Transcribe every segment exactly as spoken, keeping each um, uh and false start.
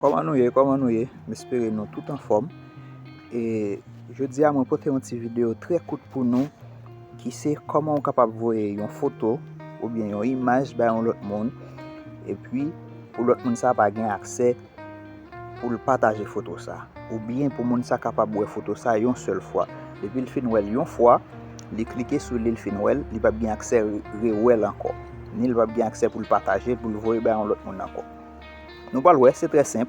Kòman nou ye? Kòman nou ye? M espere nou tout anfòm. E jodi a, mwen pote yon ti videyo trè kout pou nou, ki se kòman ou kapab voye yon foto oubyen yon imaj bay yon lòt moun, epi pou lòt moun sa pa gen aksè pou l pataje foto sa, oubyen pou moun sa kapab wè foto sa yon sèl fwa. Depi l fin wè l yon fwa, li klike sou li, l fin wè l, li p ap gen aksè re-, rewè l ankò. Ni l p ap gen aksè pou l pataje l, pou l voye bay yon lòt moun ankò. Nou pral wè, se trè senp.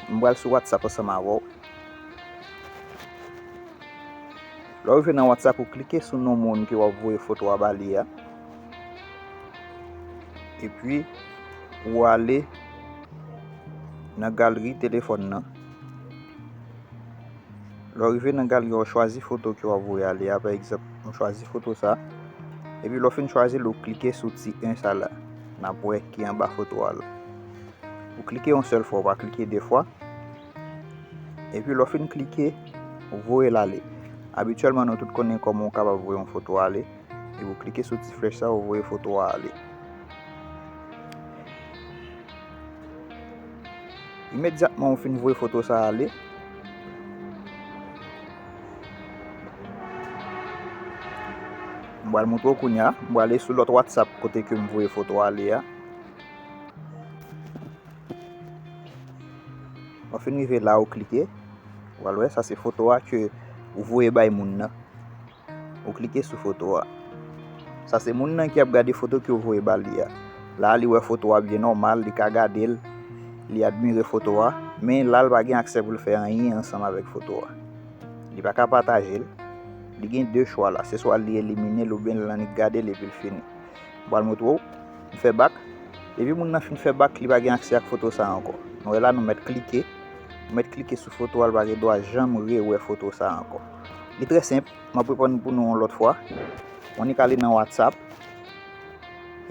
M pral sou WhatsApp ansanm avè w. Lè w rive nan WhatsApp, ou klike sou non moun ke w ap voye foto a ba li a. Epi, ou ale nan galri telefòn nan. Lè w rive nan galri a, ou chwazi foto ke w ap voye ale a. Pa egzanp, m chwazi foto sa. Epi lè w fin chwazi l, ou klike sou ti en sa la. N ap wè ki anba foto a la. Ou klike yon sèl fwa, ou pa klike de fwa. Epi lè w fin klike, ou voye l ale. Abityèlman, nou tout konnen kòman ou kapab voye yon foto ale. Epi ou klike sou ti flèch sa, ou voye foto a ale. Imedyatman ou fin voye foto sa ale, m pral montre w kounye a, m prale sou lòt WhatsApp kote ke m voye foto a ale a. Ou fin rive la, ou klike. Ou pral wè, sa se foto a ke ou voye bay moun nan. Ou klike sou foto a. Sa se moun nan ki ap gade foto ke ou voye ba li a. La, li wè foto a byen nòmal, li ka gade l, li admire foto a, men la, l pa gen aksè pou l fè anyen ansanm avèk foto a. Li pa ka pataje l. Li gen de chwa la, se swa li elimine l oubyen l annik gade l epi l fini. M pral montre w, m fè bak. Depi moun nan fin fè bak, li pa gen aksè ak foto sa a ankò. Nou wè la, nou mèt klike. Nou mèt klike sou foto a, l pa gen dwa janm rewè foto sa a ankò. Li trè senp, m ap reprann pou nou yon lòt fwa. Ou annik ale nan WhatsApp,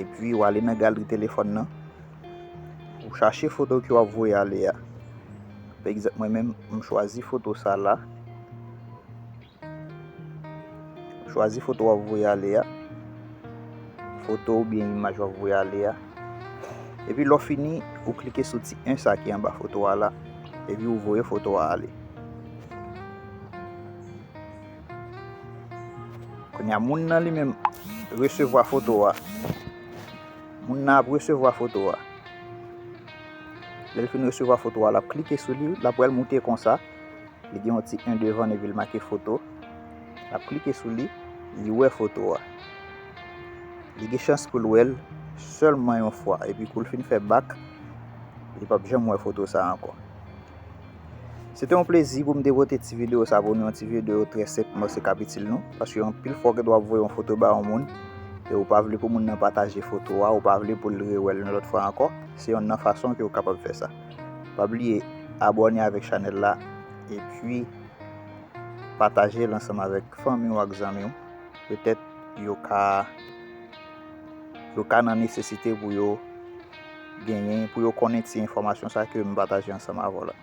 epi ou ale nan galri telefòn nan. Ou chache foto ke w ap voye ale a. Pa egzanp, mwen menm, m chwazi foto sa la. Chwazi foto w ap voye ale a. Foto oubyen imaj w ap voye ale a. Epi lè w fini, ou klike sou ti en sa ki anba foto a la. Epi ou voye foto a ale. Kounye a, moun nan li menm resevwa foto a. Moun nan ap resevwa foto a. Lè l fin resevwa foto a, l ap klike sou li, l ap wè l moute konsa. Li gen yon ti en devan l epi l make foto. L ap klike sou li, li wè foto a. Li gen chans pou l wè l sèlman yon fwa. Epi kou l fin fè bak, li p ap janm wè foto sa a ankò. Se te yon plezi pou m te pote ti videyo sa pou nou, yon ti videyo trè senp, mwen se k ap itil nou, paske anpil fwa w gen dwa ap voye yon foto ba yon moun, e ou pa vle pou moun nan pataje foto a, ou pa vle pou l rewè l yon lòt fwa ankò, se yonn nan fason ke w kapab fè sa. Pa bliye abòne avèk chanèl la, epi pataje l ansanm avèk fanmi w ak zanmi w. Petèt yo ka, yo ka nan nesesite pou yo genyen, pou yo konnen ti enfòmasyon sa ke m pataje ansanm avè w la.